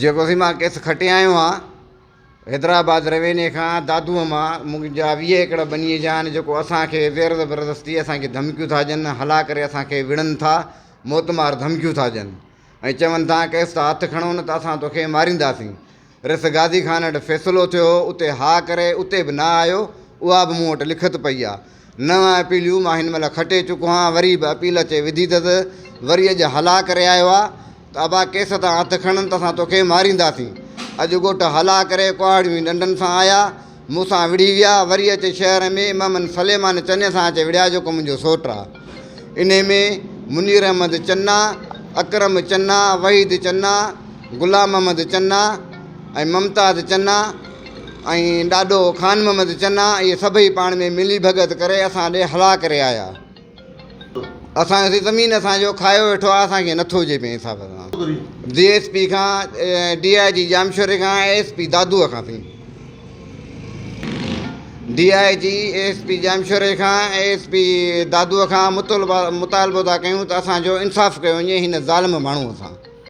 جيڪو سين مان ڪيس کٽي آيو آهيان حيدرآباد رويني کان دادوء مان منهنجا 20 ايڪڙ ٻنيء جا آهن جيڪو اسان کي زير زبردستي اسان کي ڌمڪيون ٿا ڏين هلا ڪري اسان کي وڙهن ٿا موتمار ڌمڪيون ٿا ڏين ۽ چون ٿا ڪيس ته هٿ کڻو نه ته اسان توکي مارينداسين رس غازي خان وٽ فيصلو ٿيو هو اتي ها ڪري اتي به نه آيو اها به مون وٽ لکت پئي آ نو اپيليون مان هن مهل کٽي چڪو آهيان وري به اپيل اچي وڌي اٿس وري اڄ هلا ڪري آيو آ ته ابا ڪيس تان هٿ کڻن ته اسان توکي مارينداسين. اڄ ڳوٺ هلا ڪري ڪهاڙيون ڏنڊن سان آيا، مون سان وڙهي ويا، وري اچي شهر ۾ محمد سليمان چني سان اچي وڙهيا جيڪو منهنجو سوٽ آ. انهي ۾ منير احمد چنا، اڪرم چنا، وحيد چنا، غلام محمد چنا ۽ ممتاز چنا ۽ ڏاڏو خان محمد چنا اهي سڀئي پاڻ ۾ ملي ڀڳت ڪري اسان ڏي هلا ڪري آيا. اسان جي زمين اسان جو کايو ويٺو آهي اسان کي نٿو جي پئي حساب سان ڊي ايس پي کان ڊي I جي ڄامشوري کان ايس پي دادو کان سائين ڊي I جي ايس پي ڄامشوري کان ايس پي دادو کان مطالبو ٿا ڪيون ته اسان جو انصاف ڪيو وڃي هن ظالم ماڻهو سان.